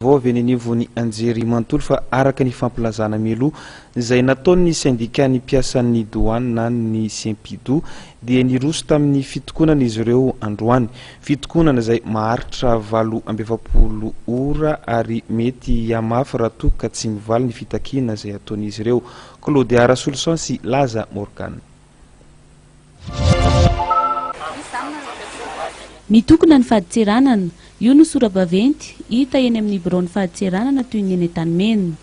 Vaovao avy eny anivon'ny anjerimanontolo fa araka ny fampilazana mialoha izay nataon'ny sendikan'ny mpiasan'ny Douane na ny Sempidou dia niroso tamin'ny fitokonana izy ireo androany. Fitokonana izay maharitra 48 ora ary mety hihamafy raha toa ka tsy mivaly ny fitakiana izay ataon'izy ireo. Claudia Rasoloson sy Laza Morgan. Mitokona ny fadintseranana. Io no sora-baventy hita eny amin'ny biraon'ny fadintseranana toy ny eny Antanimena.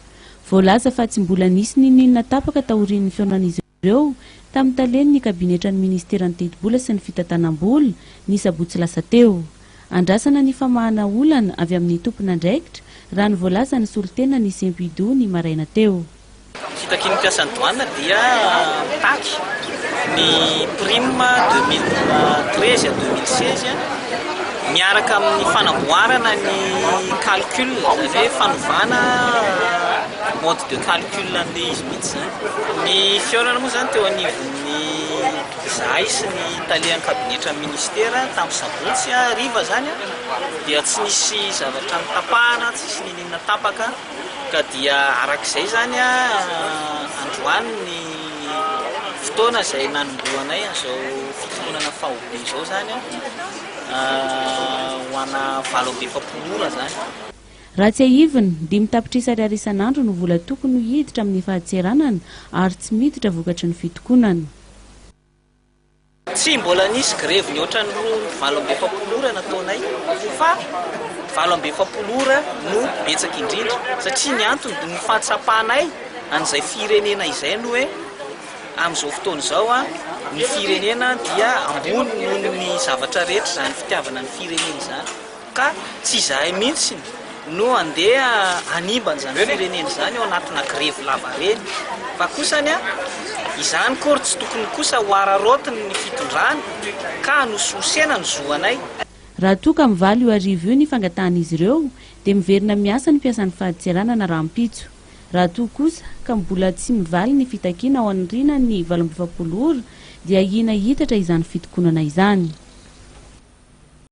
Voalaza fa tsy mbola nisy n'inon'inona tapaka taorian'ny fihaonan'izy ireo tamin'ny talen'ny kabinetran'ny ministeran'ny tetibola sy ny fitantanam-bola ny sabotsy lasa teo. Andrasana ny famahana olana avy amin'ny tompon'andraikitra raha ny voalazan'ny solontenan'ny Sempido ny maraina teo. Fitakian'ny mpiasan'ny douane dia mitaky ny prime 2013 à 2016 miaraka amin'ny fanamboarana ny calcul, izany hoe fanovana mode de calcul an'ilay izy mihitsy izany. Ny fihaonana moa izany teo anivon'ny izahay sy ny talehan'ny kabinetran'ny ministera tamin'ny sabotsy hariva izany dia tsy nisy zavatra notapahana, tsisy n'inon'inona tapaka. Ka dia araka izay izany androany ny fotoana izay nanombohanay an'izao fitokonana faobe izao izany ho ana 48 ora izany. Raha tsiahivina, 5 tapitrisa ariary isan'andro no vola tokony hiditra amin'ny fahadseranana ary tsy miditra vokatry ny fitokonana. Tsy mbola nisy grevy nihoatra ny roa 48 ora nataonay fa 48 ora no betsaka indrindra satria ny antony ny fahatsapanay an'izay firenena izay no hoe amin'izao fotoana izao ny firenena dia ambony noho ny zavatra rehetra izany fitiavana ny firenena izany. Ka tsy izahay mihitsy no andeha hanimba an'izany firenena izany ao anatina grevy lavareny. Fa kosany an, izany kory tsy tokony kosa ho araraotiny ny fitondrana ka hanosihosena ny zo anay. Raha toa ka mivaly io hariva io ny fangatahan'izy ireo dia miverina miasa ny mpiasan'ny fadintseranana rahampitso. Raha toa kosa ka mbola tsy mivaly ny fitakiana ao aorianan'ny 48 ora dia ahiana hitatra izany fitokonana izany.